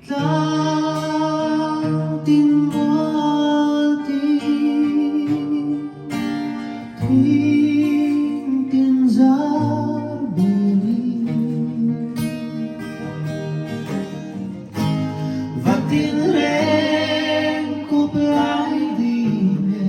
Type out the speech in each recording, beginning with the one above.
Tlang tin mual tin thing tin zar belin Va tin reng kawp lai dim e.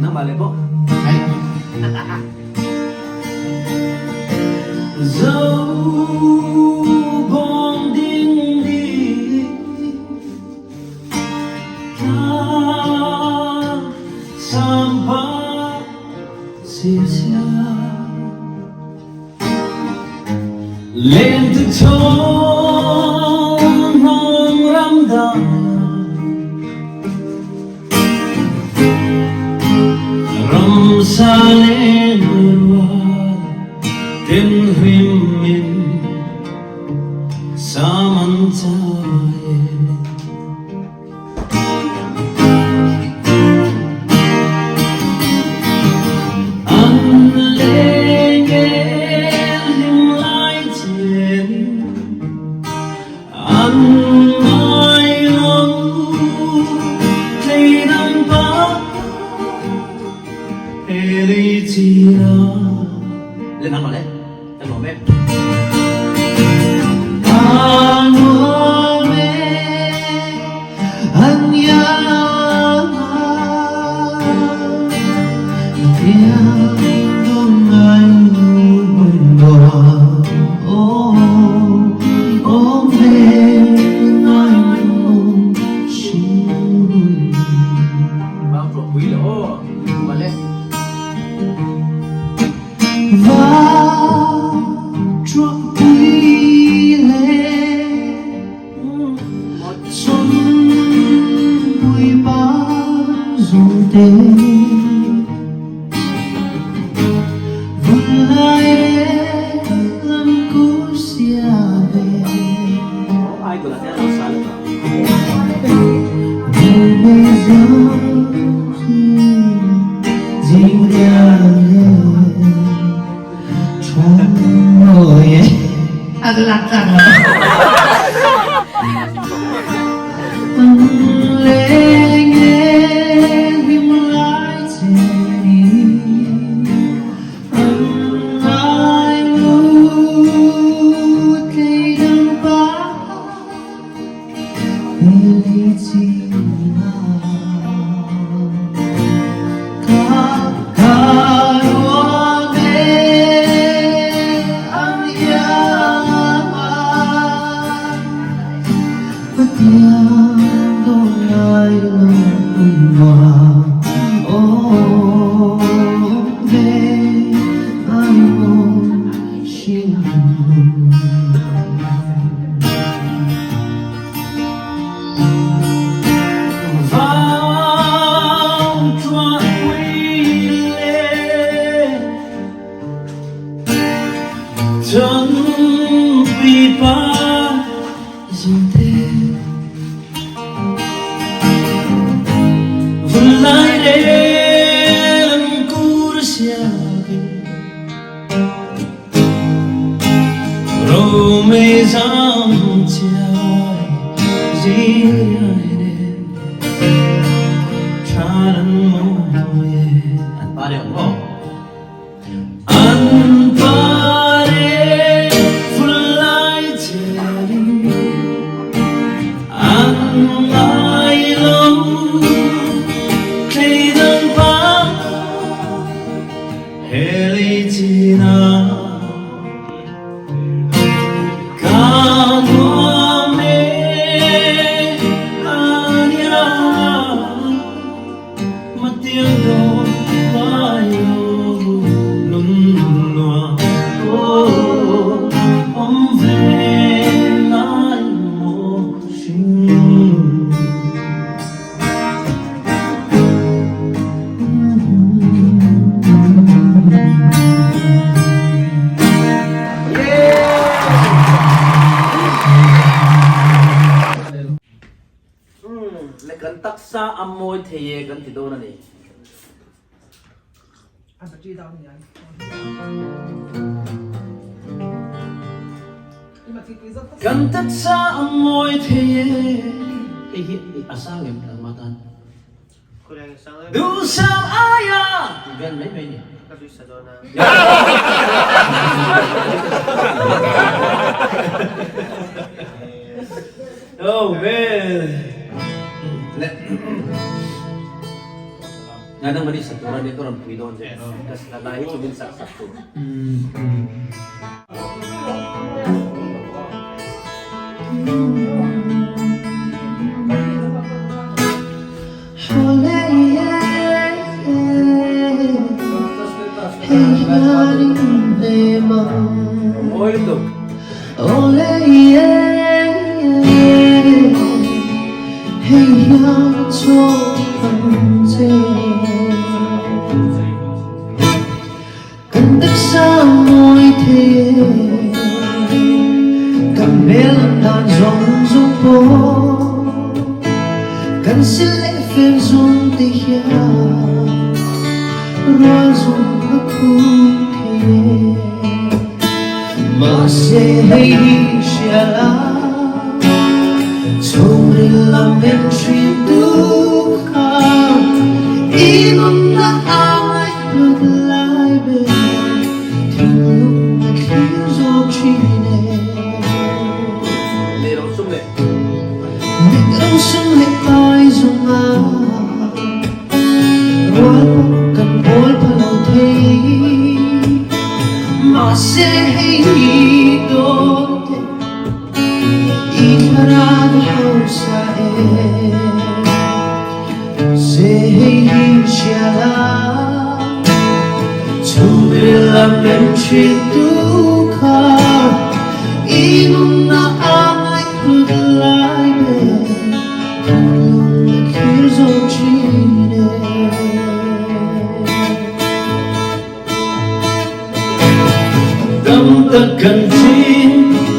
Nangmah le bawk. Zo bawng ding di tlang sampa sia Lên từ chốn hồng ram đàng Ram sa lên rual Tin hlim min sa man chai. An leng e hlim lai chen an ngai lo thleidang pa he lei chira. Lên thắng rồi đấy. Em bỏ mẹ. Bao chuột quý là ô. Mà lên. Ai của là thế nào sao được. Ba đều đúng không? An pare fulai cheri an ngai lo thleidang pa heli china ka nuam e ania mà tiếng đồn vai nun nua ô om về lại một sinh. kan taksa a mawi thei e kan ti dawn a ni. Kan taksa a mawi thei e. Hei hi a sang em nangmah tan? Duhsam aia tih vel mai mai ni. Oh man. Le. Nga nang mani sa tura ni ka rawn pui dawn che. Ka la hi chu min sak sak tur. Kan taksa mawi thei e, kan hmel an dan zawng zawng pawh, kan sil leh fel zawng te hian rual zawng a khum thei e. Mahse hei hi hria la, chhungril lam en thin tu kha i nunna a ngaihhlut lai ber thinlung a thlir zawk thin e. Nei ro sum leh. Mit ro sum leh pai zawng a rual pawh kan bawl pha lo thei. Mahse hei hi dawn teh i thlarau hausa e. Se hei hi hria la chhungril lam en thin tu kha i nunna a ngaihhlut lai ber thinlung a thlir zawk thin e. Dam tak kan thin,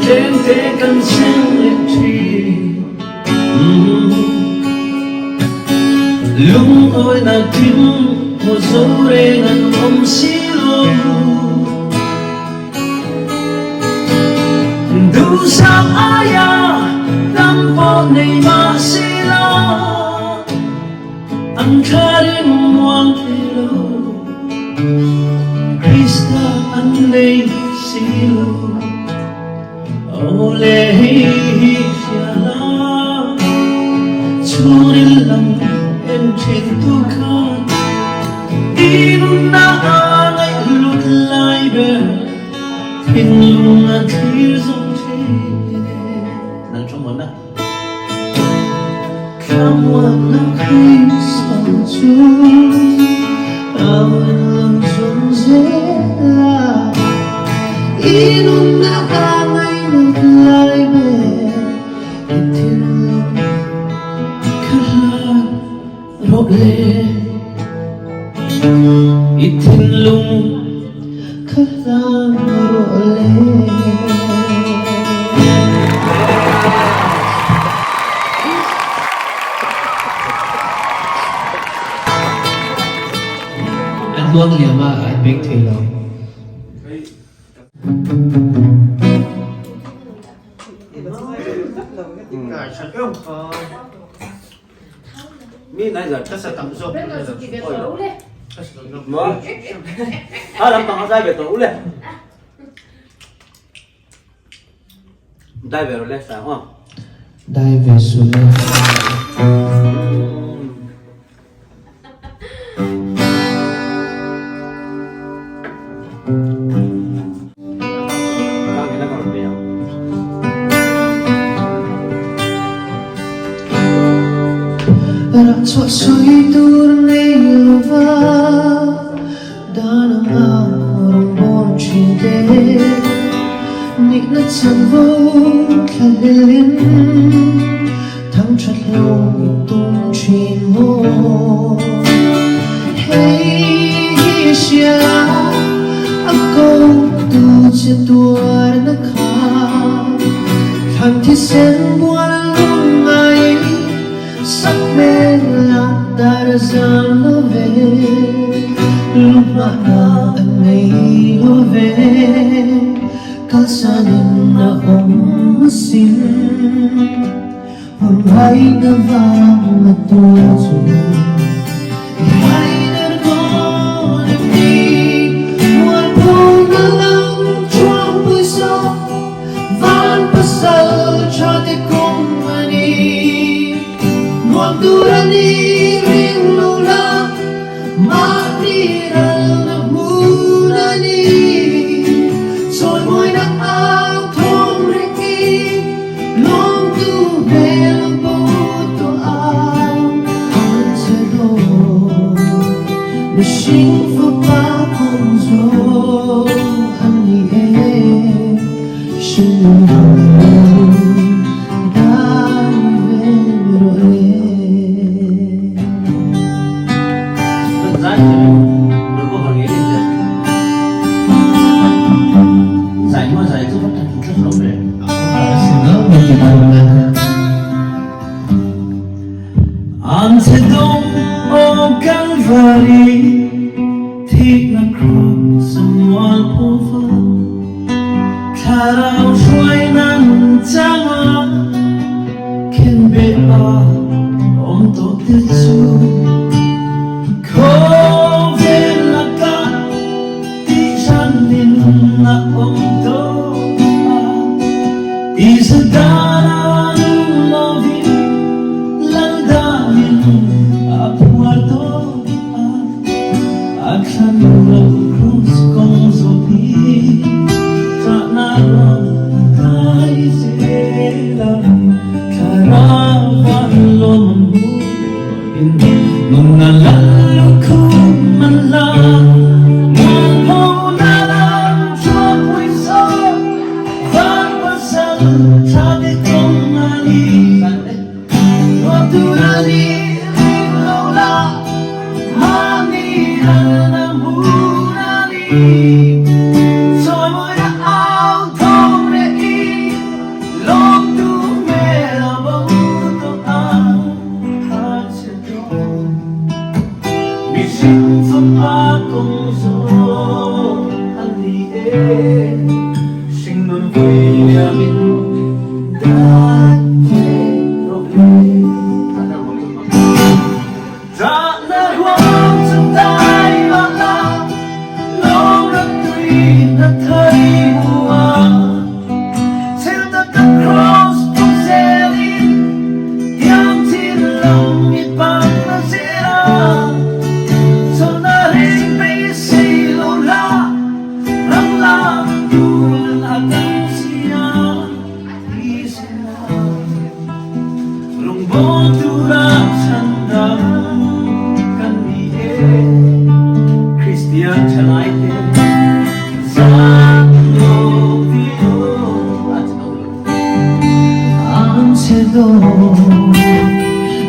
tlem te kan seng leh thin. Lungawi kim hmu zo reng an awm si lo. Duhsam aia dam pawh nei mah si lo, an thla rim muang thei lo. Krista an nei si lo. Awle hei hi hria la, chhungril lam en thin tu khan i nunna a ngaihhlut lai ber thinlung a thlir zawk thin e. Nang thamuanna. Thamuanna Krista chu a rawn lang zawng zel a, i nunna a ngainat lai ber i thinlung ka hlan rawh le. I thinlung ka hlan rawh le. An luang liam a, an beng thei lo. Mi nai zar Maw? A lampang a zai ve tawh u le. Dai ve rawh le sang aw. Dai ve suh le. Rak chhuah sawi tur nei lova dan anga rawngbâwl ṭhin te nihna chanvo thlahlelin thangṭhat lo i tum ṭhin maw? Hei hi hria a ko tu che tuarna kha thlan thisen bual lung ngai. Sakhmel ah dar a zam lo ve, Lunghmahna a nei lo ve, Kalsanin a awm asin. Hmangaihna vang a tuar chu i hainer dawn em ni? Mualphawna lam chuangpui sawk van pasal tha te kawng a ni. Nuam tur a ni ring lo la, mahni ralna hmun a ni. Chawimawina au thawm reng i. Lawmtu hmel bo tawh ang an che dawn. Mihring fapa kawng zawng a ni e, hringnun dai ve rawh le. An che dawng aw Kalvari thihna kraws a mual pawh va Thlarau hruai nan changa khenbeh a awm tawh te chu Khawvel lakah Tihhranin a awm tawh a, Tihzadana nung lovin Laldanin a phuar tawh a, A thlan lo Krus kawng zawh hi Ṭahna ruang a kai zel a, Thlarau van lawm an hmuin Nunna lal lukhum an la, Mualpho na lam chuapui zawk Van pasal tha te kawng a ni. Nuam tur a ni ring lo la, Mahni lalna hmun a ni. Chawimawina au thawm reh i, Lawmtu hmel a bo tawh ang a che dawn. Mihring fapa kawng zawng a ni e, Hringnun vui liamin dai ve rawh le. Ṭahna ruang chu dai mah la, Lawm rak tui na thai hmu a. Thil tak a cross tuk zelin, Tiang chin lam i pan na zel a. Chawlhna reng beisei lo la, Ram lak tul a kan sia Isua. Lungbawl tura chhandam kan ni e, Kristian thalaite zan lo ti u. Ang che dawn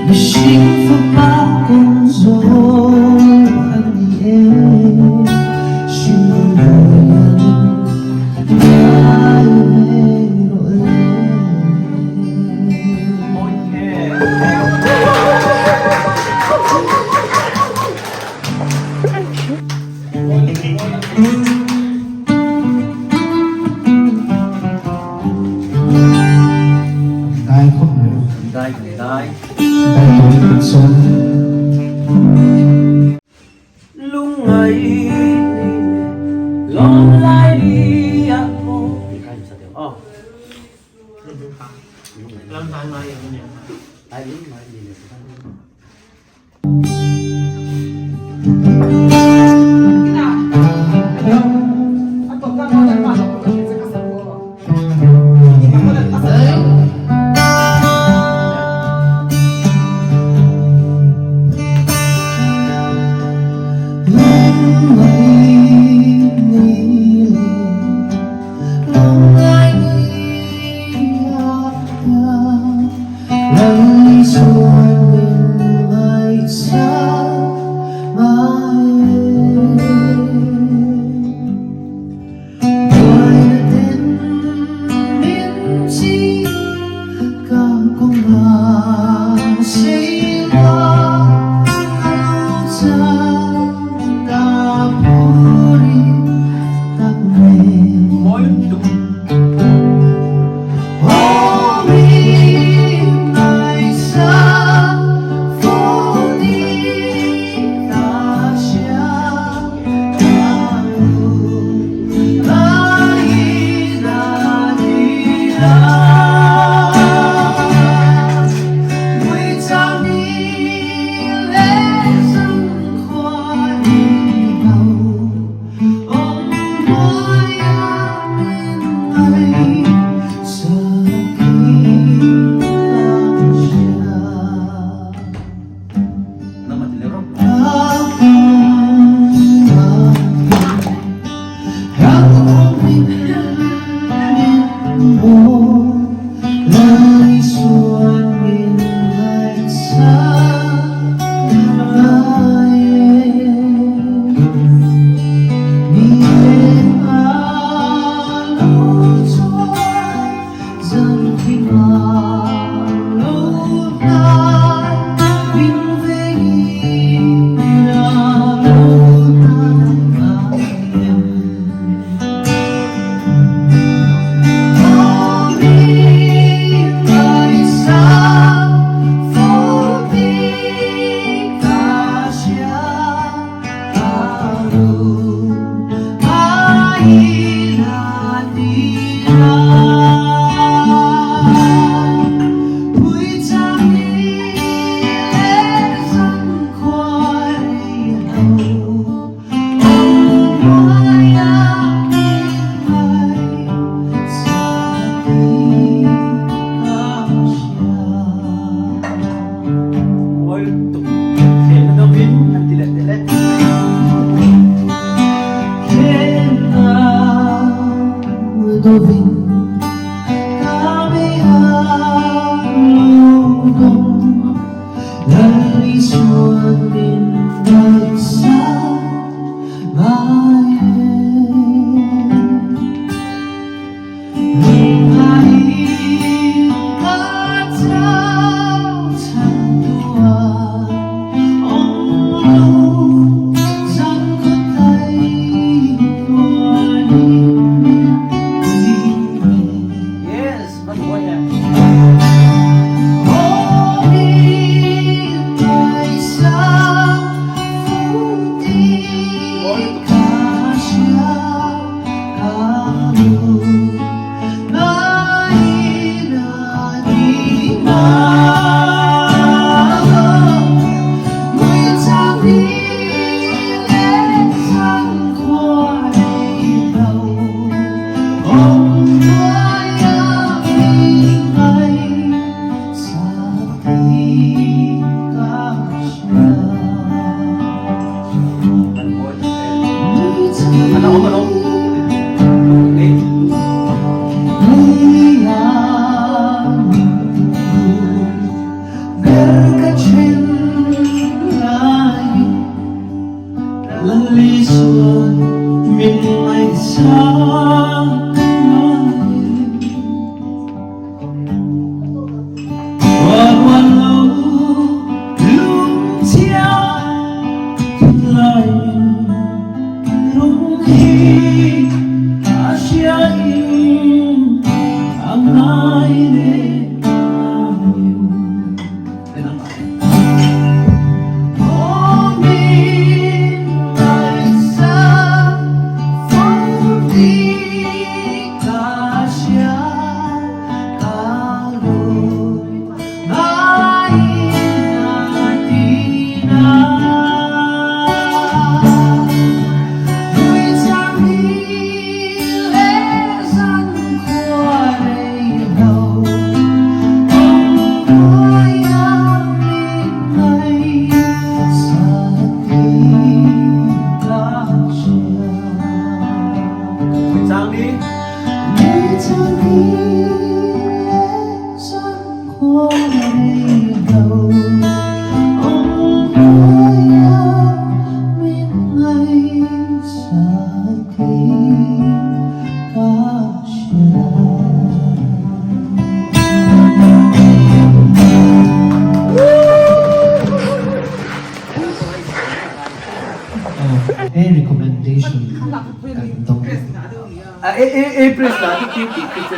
mihring fapa kawng zawng a ni e, Hringnun lianin dai ve rawh le. Dai khawp mai. Dai kan dai. Dai turin kan sawm. Lungngai ni le lawm lai ni ah maw ti kha in sa deuh aw. Ai lungngai ni le Ber ka then lai Lalisua min ngaihsang mai. Ruahruan lo lungchia thinlai in lung hi a hria in a ngai le He recommendation kan dong. A e e e press la ti ti ti ti ti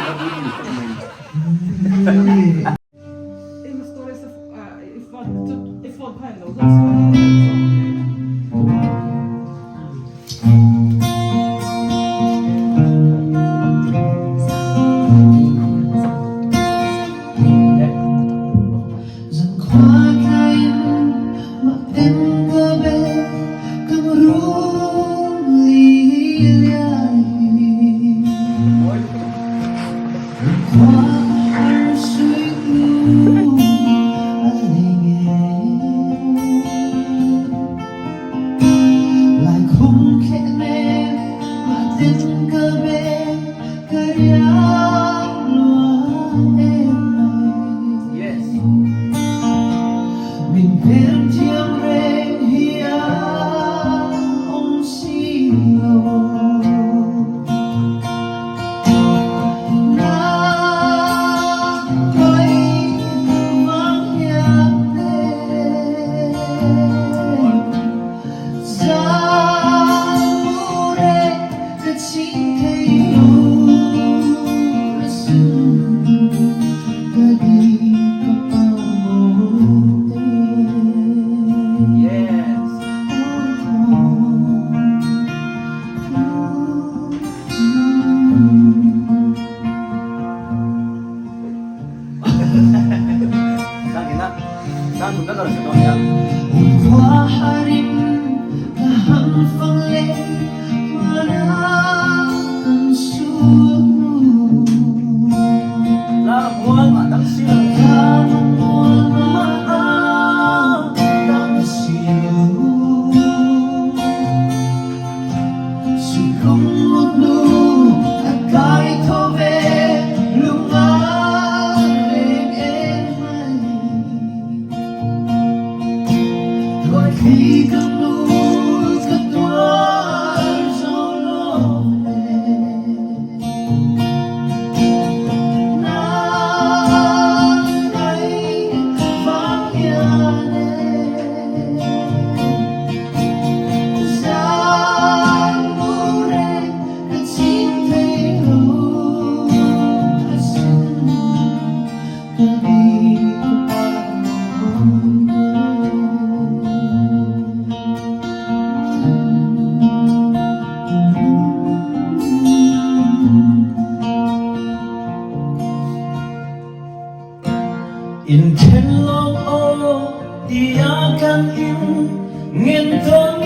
In then lawng aw tiah kan in ngen ton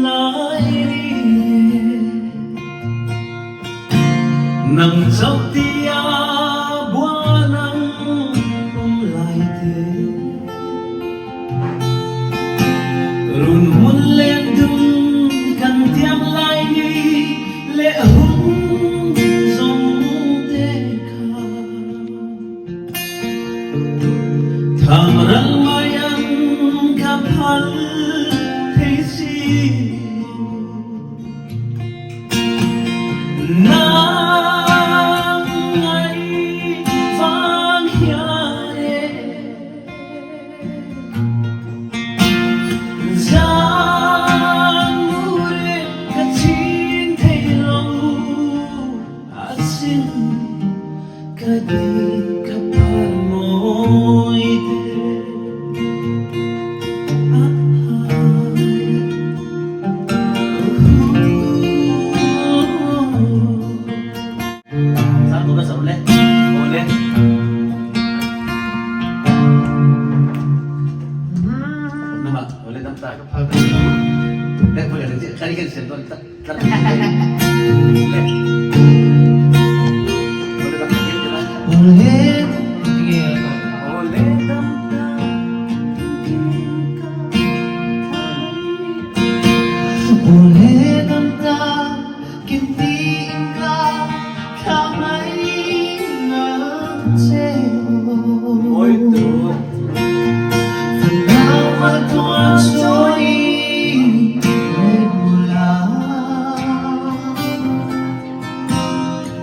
lai ri. Nang zoh tiah buanang um lai te. Run hmun leng dum kan tiam lai ni le hung zong te kha. Kham rang mai ang ka phal thei si. Nang ngai vang hian e. Zan mure ka chin thei lo asin ka di ka par mawi te.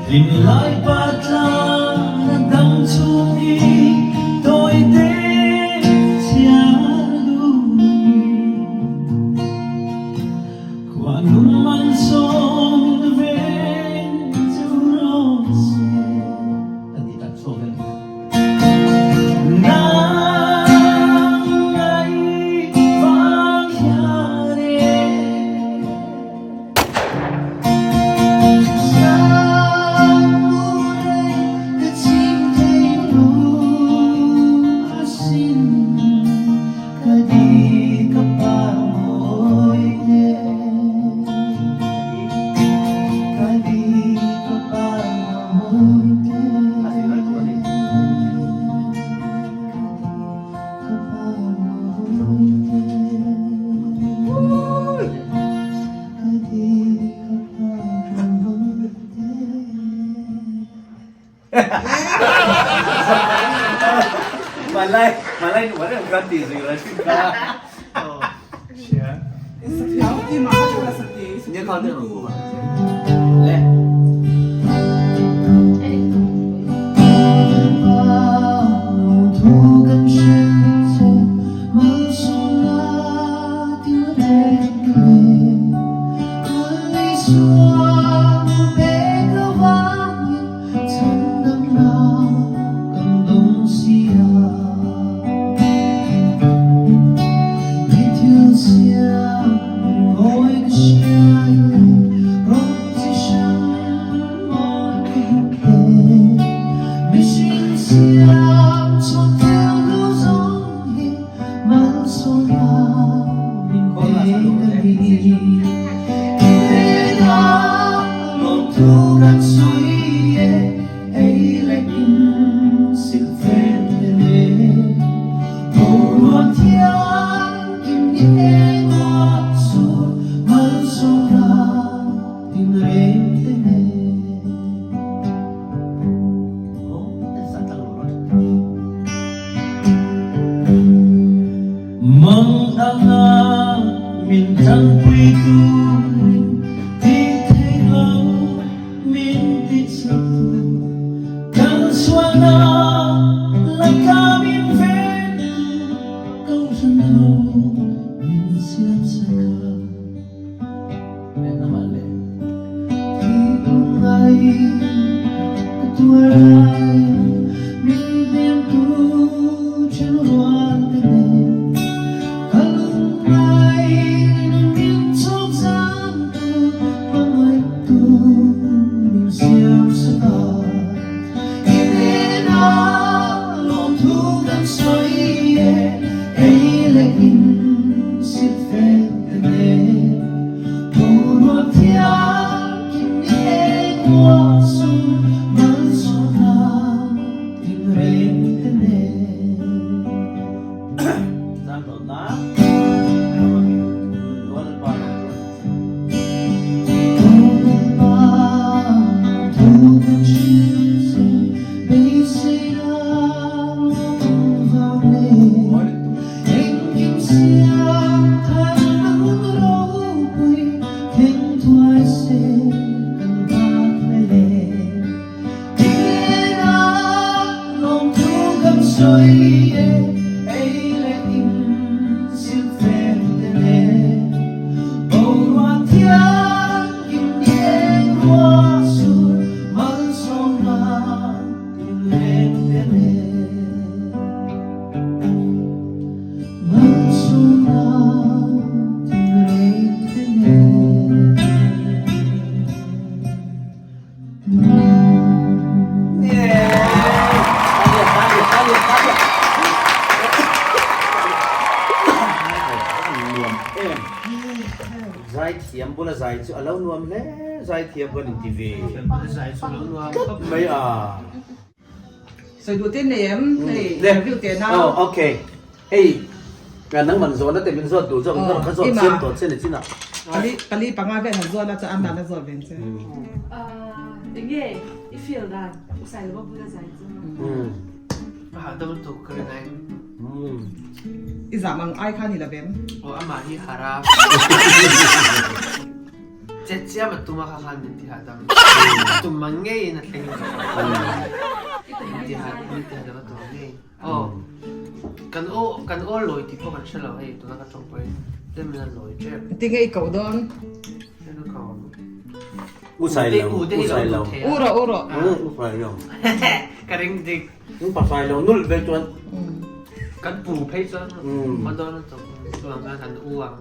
Hlimlai pa tlang na dam chhung hi tawite chhiar duh ni. Khua nung man sawm na veng chu rawh se. A ti tak chhuak em? Nang ngai vang hian e. Malay, malay wala ganti zui la shi ka. 你考这种吧。来。Mang anga min thangpui turin ti thei lo min ti chak tu kan sualna laka min ven tu kohhran ho min siam sak a. mawi e, ei leh in silhfen te nen. Boruak thianghlim eng ruah sur malsawmna tinreng te nen. Malsawmna tinreng te nen. Zaithiam bula zai chu a lo nuam hle, zaithiam kan inti ve tlat mai a. Sawi duh te nei em? Hei interview teh na. Oh okay. Hei ka nangman zawhna te min zawt duh zawk in ka zawt chiam tawh che ni chin ah. Pali pali panga vel han zawt a chuan an dan a zawt ve ang che. Enge i feel dan u Sailova bula zai chu. A hahdam lutuk ka rin ai. I zam ang ai kha ni lo vem. Aw amah hi hara. Chet chiam a tum a kha khan min ti hahdam. Tum ang ngeiin a thleng in ka hria. Min ti hahdam a tum ang ngeiin. Aw kan aw kan aw lawi tih pawh kan hre lo hei tuna ka tawng pawhin tlem in a lawi tep. Tinge i koh dawn? Hei ka ko ang. U sai lo, u sai lo. U rawh u rawh. U sai lo. Ka ring dik. U pa sai lo nulh ve chuan. Kan pu phei chuan a dawn a tum chuang chuan kan u ang.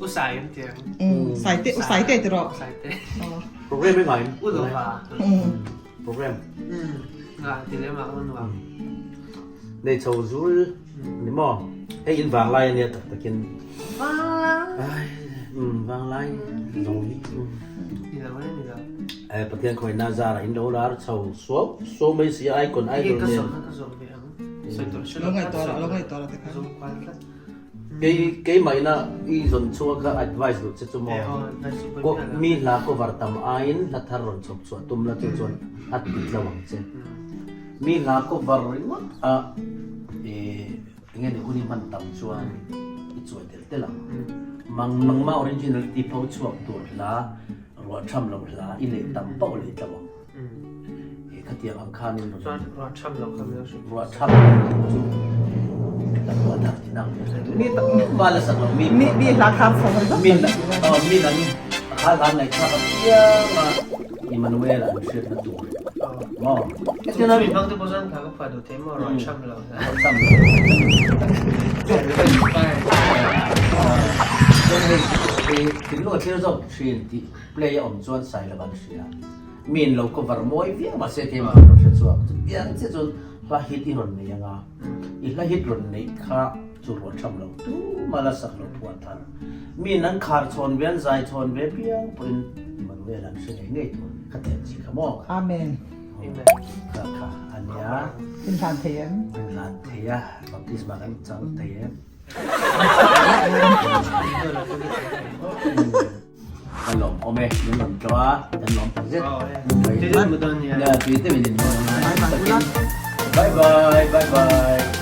U sai an ti ang. Sai te u sai te ti rawh. Sai te. Program e ngai. U lo va. Program. Nga ti lem ang nuam. Nei chho zul ni maw. Hei in vanglai ania tak takin. Vanglai. Vanglai zawng hi. Ni lo e ni lo. Eh Pathian khawi na zara in lo lar chho suau suau mai si icon idol nen. Ka zawm ka zawm ve ang. Sawi tawh hre lo. Lo ngaih tawh lo ngaih tawh lo te kha. Zawm kual tlat. Kei keimah ina i zawn chhuak kha advice duh che chu maw? Ko mi hla cover tam aiin hla thar rawn chhawp chhuah tum la chu chuan a ti tlo ang che. Mi hla cover ringawt a i enge ni hun i hman tam chuan i chuai tel tel ang. Mang nangmah original ti pho chhuak tur hla ruah tham lo hla i neih tam pauh leh tlo ang. Khatiang ang khanin rawn. Chuan ruah tham lo kha min hrilh. Ruah tham lo chu kan ruah thar ti nang. Mi ma la sak lo mi. Mi mi hla kha phong ri Mi mi nan kha hla ngai kha piang a Emmanuel an hriat na tur. Mo. Tina mi bang te pawh chuan kha ka phuah duh thei maw ruah tham lo. Ruah tham lo. Chuan hei thinlung a thlir zawk thin tih play a awm chuan sai lo an hria. Mi in lo cover mawi viau mahse keimah an rawn hre chhuak. Chutiang chiah chuan hla hit i rawn nei anga, i hla hit rawn neih kha chu ruah tham lo tumah la sak lo phuah thar. Mi in an khar chhawn ve, an zai chhawn ve piang pawhin Emmanuel an hre ngei ngei tur a ni. Kha tiang chi kha maw? Amen. Kha kha a nia. In hlan thei em? In hlan thei a, baptisma kan chang thei em? Ka lawm awm e, min rawn tlawh a, kan lawm tak zet. Tui deuh in min rawn Bye bye, bye bye.